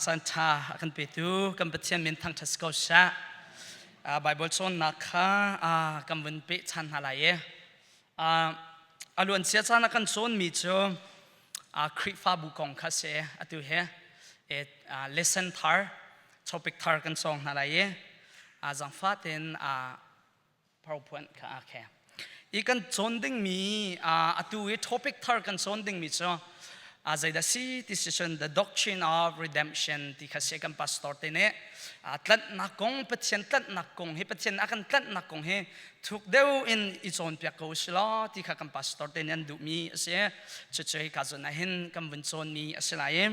Caan ṭha a kan petu kan Pathian min thangṭhat si ko seh. Baibal cawnnak kha kan vun peh ṭhan hna lai i a luancia caan ah kan cawnmi cu Khrihfabu kong kha a si. Atu hi lesson thar, topic thar kan cawng hna lai i zaangfah tein PowerPoint kha a khe. I kan cawn dingmi atu i topic thar kan cawn dingmi cu zeidah si ti si cun the doctrine of redemption ti kha si kan pastor te nih tlanhnak kong Pathian tlanhnak kong hi Pathian a kan tlanhnak kong hi thuk deuh in i cawnpiak ko si law ti kha kan pastor te nih an duhmi a si. Cucu hi ka zawn ah hin kan vun cawnmi a si lai i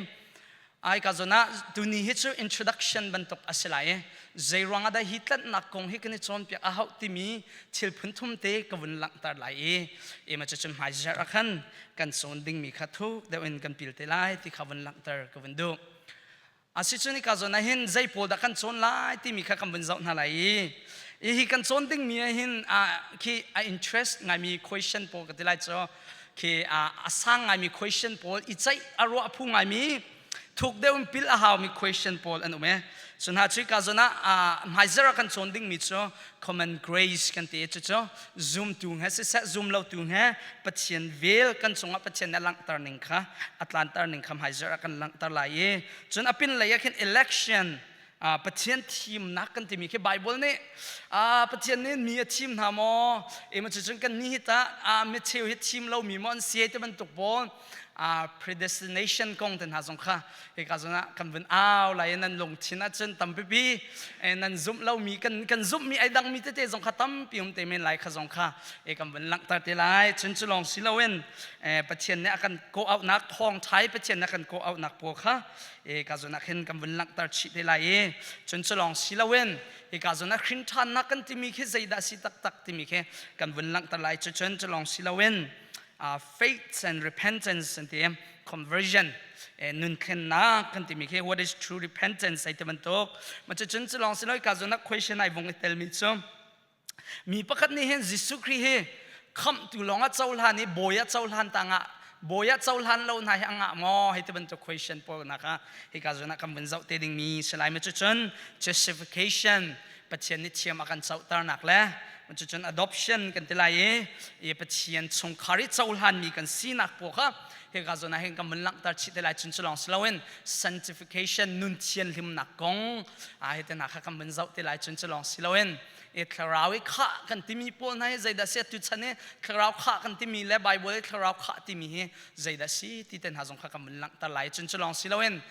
Ai ka zawn ah tuni hi cu introduction bantuk a si lai i zeiruang ah dah hi tlanhnak kong hi kan i cawnpiak a hauh timi thil phun thum te ka vun langhter lai i ema cu cun hmaizarh ah khan kan cawn dingmi kha thuk deuh in kan pil te lai ti kha vun langhter ka vun duh. Asicun ka zawn ah hin zei pawl dah kan cawn lai timi kha kan vun zoh hna lai i hi kan cawn dingmi ah hin khi a interest ngaimi question pawl ka ti lai cu khi a sang ngaimi question pawl i ceih a ruah phu ngaimi thuk deuh in pil a haumi question pawl an um e cu hna cu ka zawn ah hmaizar ah kan cawn dingmi cu common grace kan ti cu cu zumtu he siseh zum lo tu he Pathian vel kan cungah Pathian nih a langhter ning kha a tlanter ning kha hmaizar ah kan langhter lai i cun a pin lei ah khin election Pathian thimnak kan timi khi Bible nih Pathian nih mi a thim hna maw ema cucun kan ni hi tah micheu hi thim lomi maw an si ti bantuk pawl predestination kong te hna zong kha hika zawn ah kan vun au lai nan lungthin ahcun tampipi nan zumh lomi kan kan zumhmi ai dangmi tete zong kha tampi um te men lai kha zong kha kan vun langhter te lai cun cu lawng si loin Pathian nih a kan kawh auhnak thawng ṭhai Pathian nih a kan kawh auhnak pawl kha ka zawn ah khin kan vun langhter chih te lai i cun cu lawng si loin hika zawn ah hrin ṭhannak kan timi khi zeidah si taktak timi khi kan vun langhter lai cu cun cu lawng si loin faith and repentance an ti conversion nun thlennak kan timi khi what is true repentance ai ti bantuk ma cu cun cu lawng si lo ka zawn ah question ai vung i telmi cu Mi pakhat nih hin Jesuh Khrih hi khamhtu lawng a cohlan i bawi a cohlan tangah bawi a cohlan lo hna hi a ngah maw hei ti bantuk question pawl nak ah hika zawn ah kan vun zoh te dingmi si lai ma cucun justification Pathian nih thiam a kan cohternak le cucun adoption kan ti lai i Pathian chungkhar i cohlanmi kan sinak pawl kha hika zawn ah hin kan vun langhter chih te lai cun cu lawng si loin sanctification nun thianhlimnak kong a hi te hna kha kan vun zoh te lai cun cu lawng si loin i thlarau i khah kan timi pawl hna hi zeidah si tu chan i thlarau khah kan timi le Bible i thlarau khah timi hi zeidah si ti te hna zong kha kan vun langhter lai cun cu lawng si loin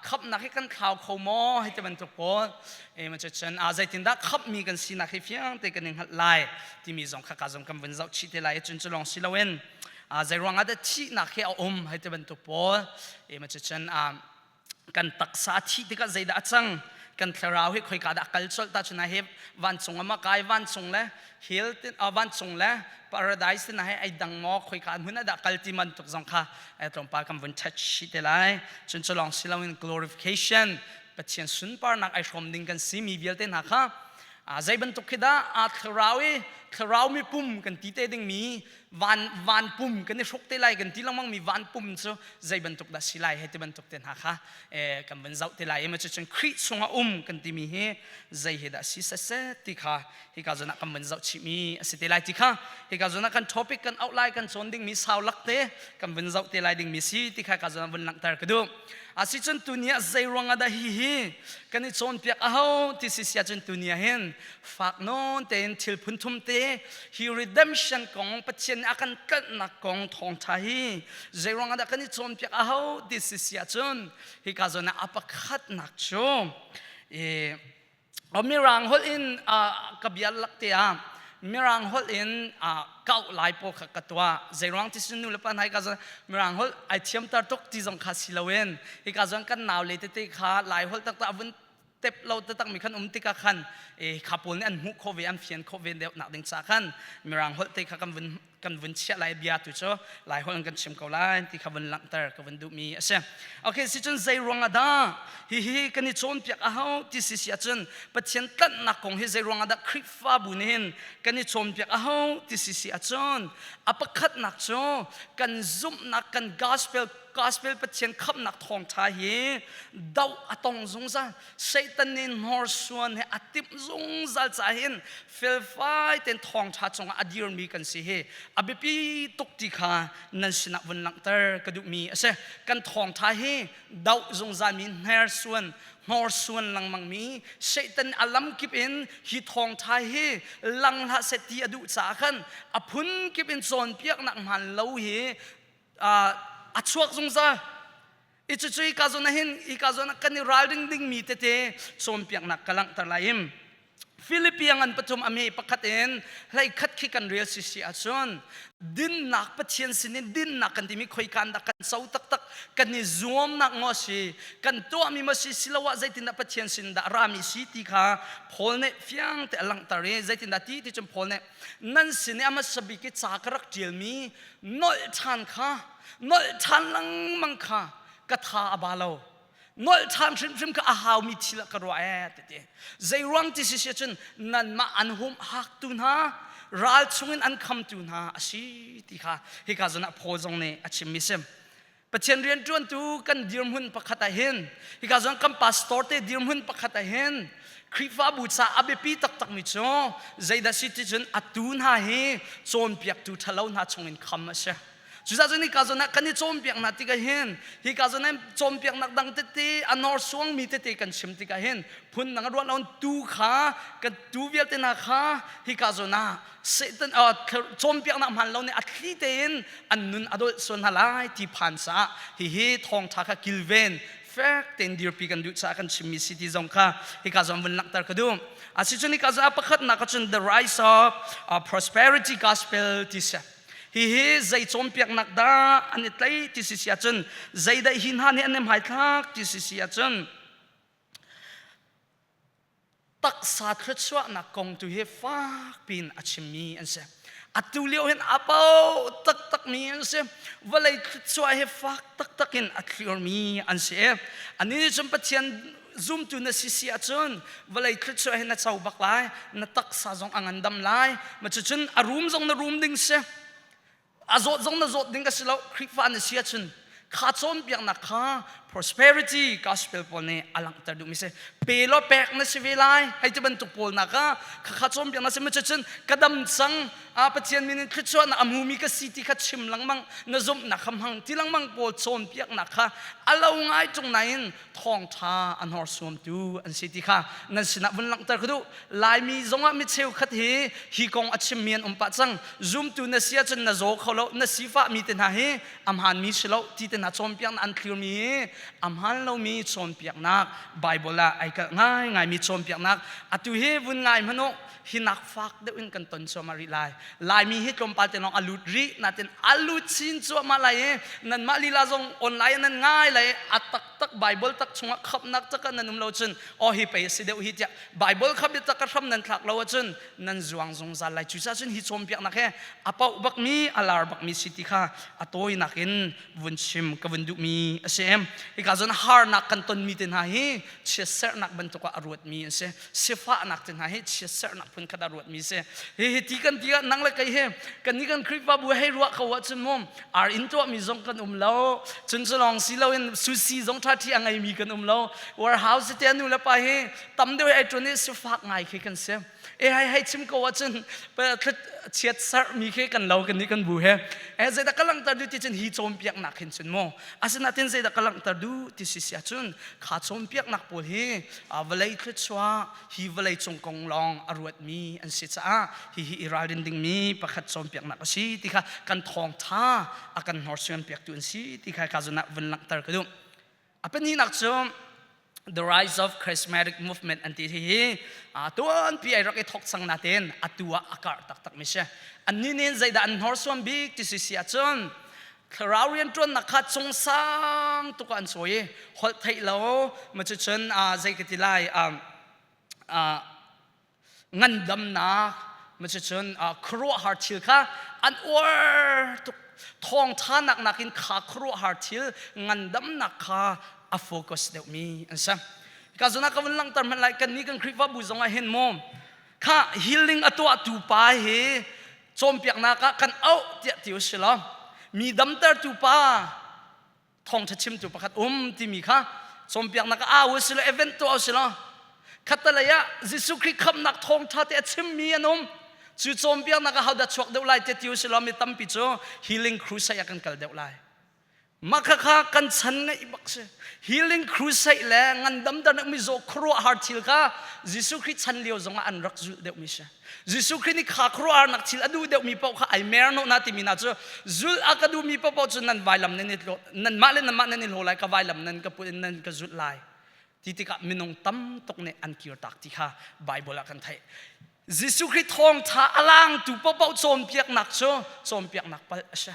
khamhnak hi kan thlau kho maw hei ti bantuk pawl e ma cun a zeitindah khamhmi kan sinak hi fiang te kan i hngalh lai timi zong kha ka zong kan vun zoh chih te lai cun cu lawng si loin zeiruang ah dah thihnak hi a um hei ti bantuk pawl e ma cun kan taksa thih tikah zeidah a cang kan thlarau hi khoika dah kal colh ta chuna he vancung ama kai vancung le hell tin vancung le paradise tin he ai dang maw khoika hmun dah kal ti man tuk zong kha ai tlawmpal kan vun touch shi te lai cun cholong siloin glorification Pathian sunparnak ai hrawm ding kan si mi vialte hna kha zei bantuk khi dah a thlarau i thlarau mi pum kan ti te ding mi van van pum kan i hruk te lai kan ti lengmang mi van pum cu zei bantuk dah si lai he ti bantuk te hna kha kan van zoh te lai i ma cucun Khrih chungah um kan timi hi zei hi dah si set ti kha hika zawn ah kan van zoh chih mi a si te lai ti kha hika zawn ah kan topic kan auh lai kan cawn ding mi sau lak te kan vun zoh te lai ding mi si ti kha ka zawn ah vun langhter ka duh asicun tuni ah zei ruang ah dah hi hi kan i cawnpiak a ho ti si sia cun tuni ah hin fak nawn tein thil phun thum te hi redemption kong Pathian nih a kan tlanhnak kong thawngṭha hi zei ruang ah dah kan i cawnpiak a ho ti si sia cun hika zawn ah a pakhatnak cu Mirang holh in ka bia lak te ah Mirang holh in kau lai pawl kha ka tuah zeiruang ti sin nu le pa hna ka zon Mirang holh ai thiam tar tuk ti zong kha si loin hika zon kan nau le tete kha lai holh taktak avun tep lo taktak mi khan um tikah khan e kha pawl nih an hmuh khawh ve an fian khawh ve deuh nak ding ca khan Mirang holh te kha kan vun. kan vun chiah lai bia tu cu lai holh in kan chim ko lai ti kha vun langhter ka vun duhmi a si. Okay, si cun zei ruang ah dah hihi kan i cawnpiak a hau ti si si ahcun Pathian tlanhnak kong hi zei ruang ah dah Khrihfabu nih hin kan i cawnpiak a hau ti si si ahcun a pakhatnak cu kan zumhnak kan gospel gospel Pathian khamhnak thawngṭha hi doh a tong zungzal. Satan nih hnorsuan he a timh zungzal caah hin felfai tein thawngṭha cungah a dirmi kan si hi a biapi tuk ti kha nan sinah vun langhter ka duhmi a si. Kan thawngṭha hi doh zungzalmi hnersuan hnorsuan lengmangmi Satan a lamkip in hi thawngṭha hi lang hlah seh ti a duh caah khan a phunkip in cawnpiaknak hmaan lo hi a chuak zungzal. I cucu hika zawn ah hin hika zawn ah kan i ralring dingmi tete cawnpiaknak ka langhter lai im. Filipi ngan pathum a me pakhat in hlei khat khi kan rel si si ahcun dinnak Pathian sinin dinnak kan timi khoikan dah kan co taktak kan i zuamnak maw si kan tuahmi maw si siloah zeitindah Pathian sin dah rami si ti kha Paul nih fiang te a langhter i zeitindah ti ti cun Paul nih nan sin i a hmasa bik i ca ka rak ṭialmi nolh ṭhan kha nolh ṭhan lengmang kha ka tha a ba lo nolh ṭhan hrimhrim kha a haumi thil ah ka ruah ee titi zei ruang ti si si cun nanmah an hum haktu hna ral chungin an khamtu hna a si ti kha hika zawn ah Paul zong nih a chimmi si Pathian rianṭuantu kan dirhmun pakhat ah hin hika zawn kan pastor te dirhmun pakhat ah hin Khrihfabu ca a biapi taktakmi cu zeidah si ti cun atu hna hi cawnpiaktu ṭhalo hna chungin kham a si. Cucaah cun hika zawn ah kan i cawnpiak hna tikah hin hika zawn ah cawnpiaknak dang tete a norsuangmi tete kan chim tikah hin phun dang a ruah lo tu kha kan tu vialte hna kha hika zawn ah Satan cawnpiaknak hmaan lo nih a thli tein an nun a dolh sual hna lai ti phan caah hihi thawngṭha kha kilven fek tein dirpi kan duh caah kan chimmi si ti zong kha hika zawn vun langhter ka duh. Asicun hika zawn ah pakhatnak ahcun the rise of prosperity gospel ti si. Hihi zei cawnpiaknak dah an i tlaih ti si si ahcun zeidah hi hna nih an i hmaithlak ti si si ahcun taksa thluachuahnak kong tu hi fak piin a chimmi an si. Atu lio hin a pau taktakmi an si. Vawlei thluachuah hi fak taktak in a thlirmi an si. Ani nih cun Pathian zumtu na si si ahcun vawlei thluachuah hi na co bak lai, na taksa zong a ngandam lai. Ma cucun a rum zong na rum ding si. A zawt zong na zawt ding a si lo Khrihfa na si ahcun kha cawnpiaknak kha prosperity gospel pawl nih a langhter duhmi si pe law pek na si ve lai hei ti bantuk pawl nak ah kha kha cawnpiaknak si ma cun ka dam cang a Pathian min in thluachuahnak a hmumi ka si ti kha chim lengmang na zumhnak kha hmang ti lengmang pawl cawnpiaknak kha a lo ngai ṭung nain thawngṭha a hnorsuamtu an si ti kha nan sinah vun langhter ka duh Laimi zongah mi cheukhat hi hi kong a chimmi an um pah cang zumtu na si ahcun na zaw kho lo na sifahmi te hna hi a hmaanmi si lo ti te hna cawnpiaknak an thlirmi hi a hmaan lomi cawnpiaknak Bible ah ai kalh ngaingaimi cawnpiaknak atu hi vun ngai hmanh u hi nak fak deuh in kan ton cuahmah rih lai Laimi hi tlawmpal te lawng a lut rih natin a lut chin cuahmah lai i nanmah lila zong online nan ngai lai a taktak Bible tak chungah khamnak tak nan um lo cun aw hi pei a si deuh hi tiah Bible kha biatak ka hram nan thlak lo ahcun nan zuang zungzal lai cucaah cun hi cawnpiaknak he a pauh bakmi a lar bakmi si ti kha a tawinak in vun chim ka vun duhmi a si hika zawn harnak kan tonmi te hna hi chiatserhnak bantuk ah a ruatmi an si sifahnak te hna hi chiatserhnak phun khat a ruatmi si hi hi ti kan ti ah nang le kei he kan ni kan Khrihfabu hei ruah ko ahcun mu ar in tuahmi zong kan um lo cun cu lawng si loin susi zong ṭha ṭhi a ngeimi kan um lo warehouse te nu le pa hi tam deuh ai ṭun i sifak ngai khi kan si e hai hei chim ko ahcun chiat sermi khi kan lo kan nih kan bu he e zeidah ka langhter duh ti cun hi cawnpiaknak hin cun mu asinain zeidah ka langhter duh ti si si ahcun kha cawnpiaknak pawl hi vawlei thluachuah hi vawlei cung kong lawng a ruatmi an si caah hihi i ralrin dingmi pakhat cawnpiaknak a si ti kha kan thawngtha a kan hnorsuan piaktu an si ti kha ka zun ah vun langhter ka duh a pahnihnak cu the rise of charismatic movement an ti hi tuanpi ai rak i thok cang natin atu ah a karh taktak mi si annih nih zeidah an hnorsuan bik ti si si ahcun thlarau rianṭuannak kha cungsang tuk ah an cawi i holh theih lo ma cucun zei ka ti lai ngandamnak. Cucun khuaruahhar thil kha an uar tuk. Thawngṭha nak nakin kha khuaruahhar thil ngandamnak kha a focus deuhmi an si. Ka zon ah ka vun langhter hmanh lai kan nih kan Khrihfabu zong ah hin maw kha healing a tuahtu pa hi cawnpiaknak ah kan auh tiah ti u si law mi damtertu pa thawngṭha chimtu pakhat um timi kha cawnpiaknak ah au si lo event tuah si lo khattalei ah Jesuh Khrih khamhnak thawngṭha te a chimmi an um cu cawnpiaknak ah hodah chuak deuh lai te ti si lo mi tampi cu healing crusade ah kan kal deuh lai mah khakha kan chan ngaih bak si healing crusade le ngandamter mizaw khuaruahhar thil kha Jesuh Khrih chan lio zongah an rak zulh deuhmi si Jesuh Khrih nih kha khuaruahharnak thil a duh deuhmi paoh kha ai mer hnawh na timi hna cu zulh a ka duhmi paohpaoh cu nan vailam nan i nanmah le nanmah nan i hlaw lai ka vailam nan ka put in nan ka zulh lai ti tikah minung tam tuk nih an kirtak ti kha Bible ah kan theih. Jesuh Khrih thawngtha a langtu paohpaoh cawnpiaknak cu cawnpiaknak palh a si.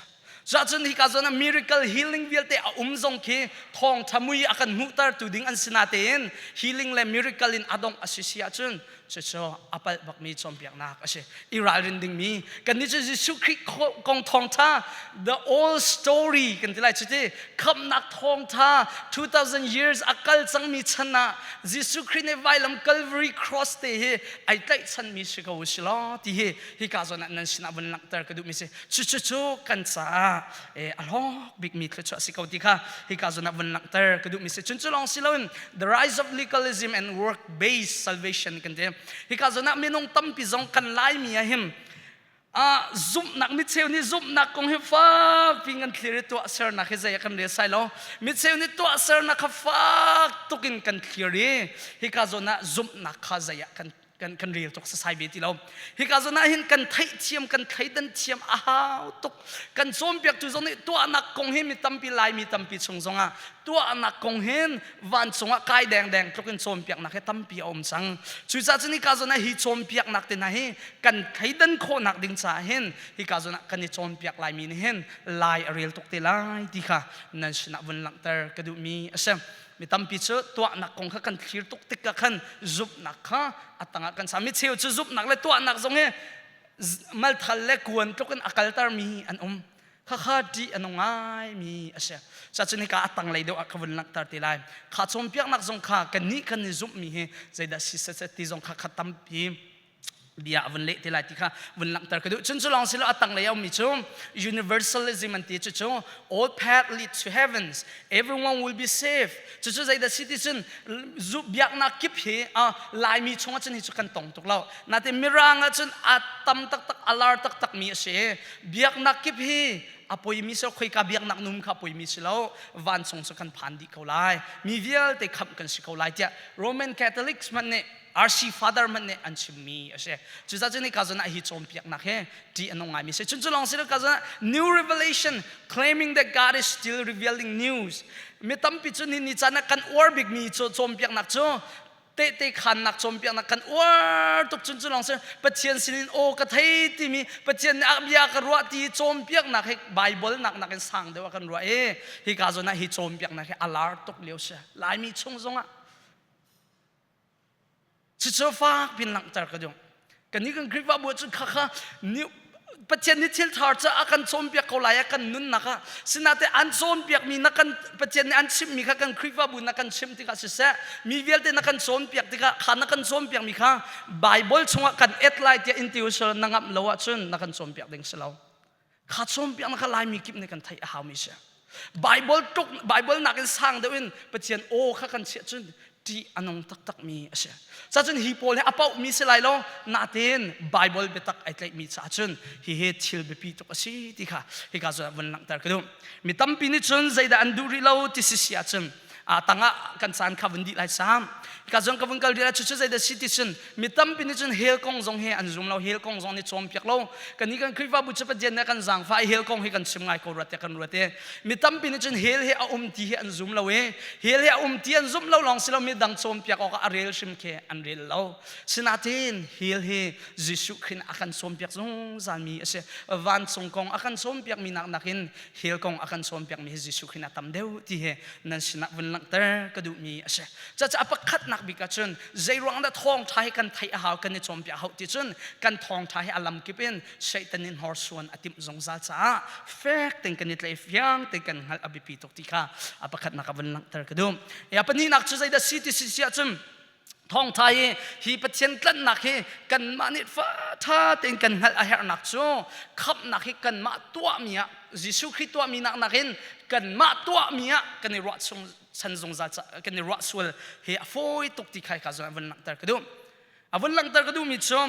Cuahcun hika zawn ah miracle healing vialte a um zong khi thawngtha mui a kan hmuhtertu ding an si natein healing le miracle in a dongh a si si ahcun cucu a palh bakmi cawnpiaknak a si. I ralrin dingmi kannih cu Jesuh Khrih kong thawngtha the old story kan ti lai cuti khamhnak thawngtha 2000 years a kal cangmi chan ah Jesuh Khrih nih vailam Calvary cross te hi ai tlaihchanmi si ko si law ti hi hika zawn ah nan sinah vun langhter ka duhmi si. Cucu kan caah a hlawk bikmi thluachuah si ko ti kha hika zawn ah vun langhter ka duhmi si. Cun cu lawng si loin the rise of legalism and work based salvation kan ti. Hika zawn ah minung tampi zong kan Laimi ah hin zumhnak micheu nih zumhnak kong hi fakpi kan thlir i tuahsernak hi zei ah kan rel sai lo micheu nih tuahsernak kha fak tuk in kan thlir i hika zawn ah zumhnak kha zei ah kan kan kan rel tuk sasai ve ti lo hika zawn ah hin kan theihthiam kan thleidan thiam a hau tuk kan cawnpiaktu zong nih tuahnak kong hi mi tampi laimi tampi chung zongah tuahnak kong hin vancung ah kai dengdeng tluk in cawnpiaknak hi tampi a um cang cucaah cun hika zawn ah hi cawnpiaknak te hna hi kan thleidan khawhnak ding caah hin hika zawn ah kan i cawnpiak laimi nih hin lai a rel tuk te lai ti kha nan sinah vun langhter ka duhmi a si Mi tampi cu tuahnak kong kha kan thlir tuk tik ah khan zumhnak kha a tangah kan sa. Mi cheu cu zumhnak le tuahnak zong hi malthal le kuan tluk in a kaltermi an um. Khakha ṭih a nung ngaimi a si. Cuacun hika a tanglei deuh ah ka vun langhter te lai. Kha cawnpiaknak zong kha kannih kan i zumhmi hi zeidah si set ti zong kha kha tampi bia a vun leh te lai ti kha vun langhter ka duh cun cu lawng si lo a tanglei a ummi cu universalism an ti cucu all path lead to heavens everyone will be safe cucu zeidah si ti cun zu biaknak kip hi a laimi chungah cun hi cu kan tong tuk lo natin mirang ah cun a tam taktak a lar taktak mi a si biaknak kip hi a poimi si lo khoika biaknak num kha a poimi si lo vancung cu kan phan dih ko lai mi vialte khamh kan si ko lai tiah Roman Catholics hmanh nih RC father hmanh nih an chimmi a si. Cucaah cun hika zawn ah hi cawnpiaknak hi ṭih a nung ngaimi a si. Cun cu lawng si lo ka zawn ah new revelation claiming that God is still revealing news. Mi tampi cu ni ni caan ah kan uar bikmi cawnpiaknak cu tehte khannak cawnpiaknak kan uar tuk cun cu lawng si Pathian sinin aw ka thei timi Pathian nih a bia ka ruah ti cawnpiaknak hi Bible nak nakin sang deuh ah kan ruah i hika zawn ah hi cawnpiaknak hi a lar tuk lio si. Laimi chung zongah Cucu fak pin langhter ka duh. Kannih kan Khrihfabu ahcun khakha Pathian nih thil thar cu a kan cawnpiak ko lai a kan nunnak ah sinate an cawnpiakmi na kan Pathian nih an chimhmi kha kan Khrihfabu na kan chimh tikah siseh mi vialte na kan cawnpiak tikah kha na kan cawnpiakmi kha Bible chungah kan et lai tiah in ti usal na ngamh lo ahcun na kan cawnpiak ding si lo. Kha cawnpiaknak kha Laimi kip nih kan theih a haumi si. Bible tuk Bible nakin sang deuh in Pathian aw kha kan chiah cun ṭih a nung taktakmi a si. Cacun hi pawl hi a paohmi si lai lo natein Bible biatak ai tlaihmi caah cun hihi thil biapi tuk a si ti kha hika zawn ah vun langhter ka duh. Mi tampi nih cun zeidah an duh rih lo ti si si ahcun a tangah kan caan kha vun dih lai sam ka zong ka vun kal dih lai cucu zeidah si ti cun mi tampi nih cun hell kong zong hi an zum lo hell kong zong nih cawnpiak lo kan nih kan Khrihfabu cu Pathian nih kan zaangfah i hell kong hi kan chim ngai ko ruat tiah kan ruat i mi tampi nih cun hell hi a um ti hi an zum lo i hell hi a um ti an zum lo lawng si lo mi dang cawnpiak awkah a rel hrim khi an rel lo sinain hell hi Jesuh Khrih a kan cawnpiak zungzal mi a si vancung kong a kan cawnpiak mi nak nakin hell kong a kan cawnpiak mi hi Jesuh Khrih a tam deuh ti hi nan sinah vun lang. langhter ka duhmi a si. Cacaah pakhatnak bik ahcun zeiruang dah thawngṭha hi kan theih a hau, kan i cawnpiak hau ti cun kan thawngṭha hi a lamkip in Satan in hnorsuan a timh zungzal caah fek tein kan i tlai fiang tein kan hngalh a biapi tuk ti kha a pakhatnak a vun langhter ka duh. A pahnihnak cu zeidah si ti si ahcun thawngṭha hi hi Pathian tlanhnak hi kanmah nih fa ṭha tein kan hngalh a herhnak cu khamhnak hi kanmah tuahmi ah Jesuh Khrih tuahmi nak nakin kanmah tuahmi ah kan i ruah chung chan zungzal kan i ruah sual hi a fawi tuk ti khai ka zong a vun langhter ka duh. A vun langhter ka duhmi cu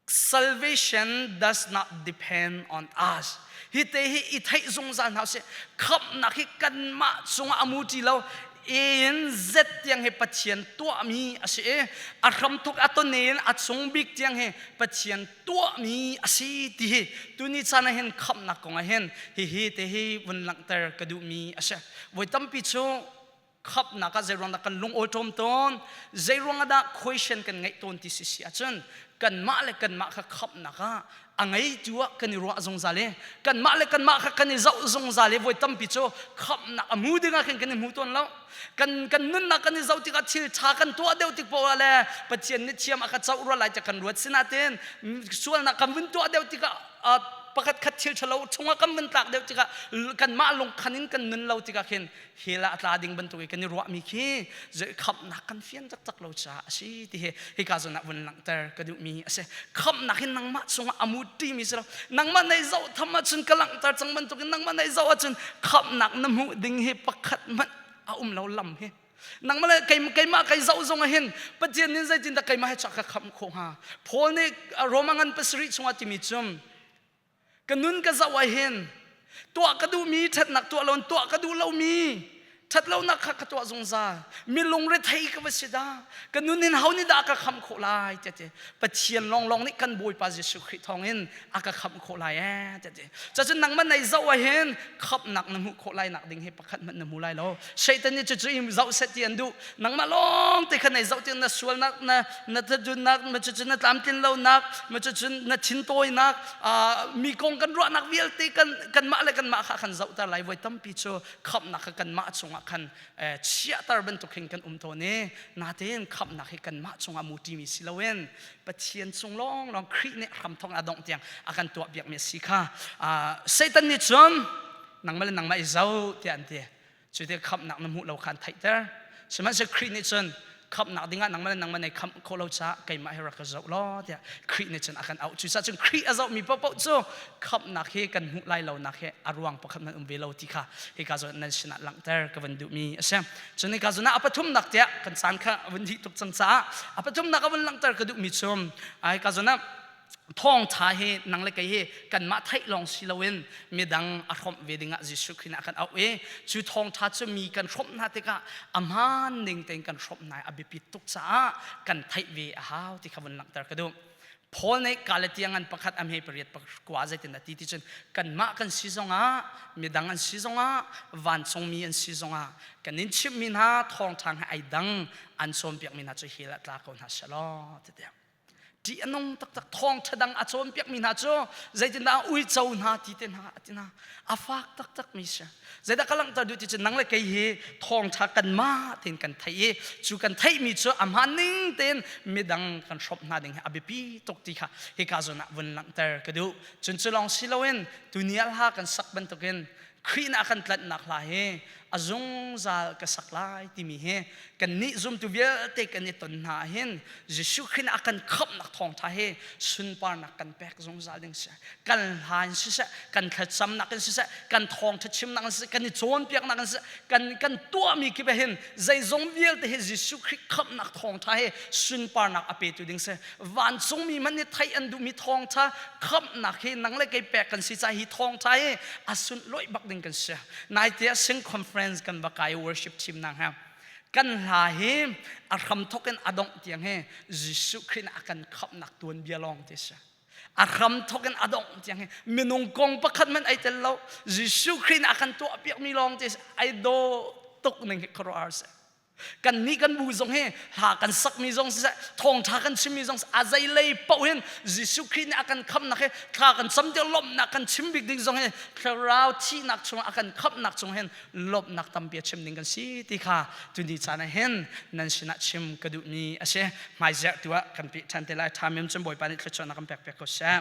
Salvation does not depend on us. Hi te hi i theih zungzal hna usih. Khamhnak hi kanmah cungah a mu ti lo. A in Z tiang hi Pathian tuahmi a si i a hramthuk a ton in a cung bik tiang hi Pathian tuahmi a si ti hi tuni caan ah hin khamhnak kong ah hin hihi te hi vun langhter ka duhmi a si. Voi tampi cu Khamhnak ah zeiruang dah kan lung awṭawm tawn? Zeiruang ah dah question kan ngeih tawn ti si si ahcun kanmah le kanmah kha khamhnak ah a ngeitu ah kan i ruah zungzal i kanmah le kanmah kha kan i zoh zungzal i voi tampi cu khamhnak a mu ding ah khin kan i hmu tawn lo. Kan kan nunnak kan i zoh tikah thil ṭha kan tuah deuh tik poah le Pathian nih thiam a ka coh rua lai tiah kan ruat sinain sualnak kan vun tuah deuh tikah pakhat khat thil ṭhalo chungah kan vun tlak deuh tikah kanmah lungkhan in kan nun lo tikah khin hell ah a tla ding bantuk i kan i ruahmi khi khamhnak kan fian taktak lo caah a si ti hi hika zawn ah vun langhter ka duhmi a si. Khamhnak hi nangmah cungah a muṭi mi si lo. Nangmah nei zoh tham ahcun ka langhter cang bantukin nangmah nei zoh ahcun khamhnak na hmuh ding hi pakhat hmanh a um lo lam hi. Nangmah le keimah kai zoh zong ah hin Pathian nih zeitindah keimah hi ka khamh khawh hnga? Paul nih Roma ngan pasarih chungah timi cu Ka nun ka zoh ah hin tuah ka duhmi ṭhatnak tuah loin tuah ka duh lomi ṭhatlonak kha ka tuah zungzal. Mi lungrethei ka va si dah. Ka nun hin ho nih dah a ka khamh khawh lai tiah ti. Pathian lawnglawng nih kan Bawipa Jesuh Khrih thawngin a ka khamh khawh lai ee tiah ti. Cacun nangmah nei zoh ah hin khamhnak na hmuh khawh lai nak ding hi pakhat hmanh na hmu lai lo. Satan nih cucu in zoh seh ti an duh. Nangmah lawng te kha nei zoh ti na sualnak na na tadunnak ma cucu na tlamtlin lonak ma cucu na thintawinak mi kong kan ruahnak vialte kan kanmah le kanmah kha kan zohter lai voi tampi cu khamhnak kha kanmah chungah khan chiahter bantuk hin kan um tawn i natein khamhnak hi kanmah chungah muṭimi si loin Pathian chung lawnglawng Khrih nih hramthawk a dongh tiang a kan tuah piakmi a si kha Satan nih cun nangmah le nangmah i zoh tiah an ti. Cu ti khamhnak na hmuh lo kha an theihter. Sihmanhsehlaw Khrih nih cun khamhnak dingah nangmah le nangmah nei khamh khawh lo caah keimah hi rak ka zoh law tiah Khrih nih cun a kan auh. Cucaah cun Khrih a zohmi paohpaoh cu khamhnak hi kan hmuh lai lonak hi a ruang pakhat hmanh um ve lo ti kha hika zawn nan sinah langhter ka van duhmi a si. Cun hika zawn ah a pathumnak tiah kan caan kha a vun dih tuk cang caah a pathumnak a vun langhter ka duhmi cu hika zawn ah thawngtha hi nang le kei hi kanmah theih lawng si loin midang a hrawmh ve dingah Jesuh Khrih nih a kan auh i cu thawngtha cu mi kan hrawmh hna tikah a hmaan ning tein kan hrawmh hna a biapit tuk caah kan theih ve a hau ti kha vun langhter ka duh. Paul nih Galatia ngan pakhat a hme pariat pakua zeitin a ti ti cun kanmah kan si zongah midang an si zongah vancungmi an si zongah kan in chimhmi hna thawngtha he ai dang an cawnpiakmi hna cu hell ah tla ko hna selaw ti tiang ṭih a nung taktak thawngṭha dang a cawnpiakmi hna cu zeitindah uico hna ti te hna a ti hna a fak taktak mi si zeidah ka langhter duh ti cu nang le kei hi thawngṭha kanmah tein kan theih i cu kan theihmi cu a hmaan ning tein midang kan hrawmh hna ding hi a biapi tuk ti kha hika zawn ah vun langhter ka duh cun cu lawng si loin tuni ah hla kan sak bantukin Khrih nih a kan tlanhnak hla hi a zungzal ka sak lai timi hi kannih zumtu vialte kan i ton hna hin Jesuh Khrih nih a kan khamhnak thawngtha hi sunparnak kan pek zungzal ding si. Kan hla in siseh, kan thlacamnak in siseh, kan thawngtha chimnak in siseh, kan i cawnpiaknak in siseh, kan kan tuahmi kip hin zeizong vialte hi Jesuh Khrih khamhnak thawngtha hi sunparnak a petu ding si. Vancungmi hmanh nih theih an duhmi thawngtha khamhnak hi nang le kei pek kan si caah hi thawngtha hi a sunlawih bak ding kan si. Naite ah Sing Conference kan va kai worship team nang he kan hla hi a hramthok in a dongh tiang hi Jesuh Khrih nih a kan khamhnak tuanbia lawng te si. A hramthok in a dongh tiang hi minung kong pakhat man ai tel lo. Jesuh Khrih nih a kan tuahpiakmi lawng te si. Ai daw tuk ning hi khuaruahhar si. Kan nih kan bu zong hi hla kan sakmi zong siseh, thawngṭha kan chimmi zong a zeilei paoh hin Jesuh Khrih nih a kan khamhnak hi thla kan cam tiah lawmhnak kan chim bik ding zong hi thlarau thihnak chungah a kan khamhnak chung hin lawmhnak tampi a chim ding kan si ti kha tuni caan ah hin nan sinah chim ka duhmi a si. Hmaizerh tu ah kan peh ṭhan te lai. Ṭha mem cun Bawipa nih thluachuahnak kan pek piak ko seh.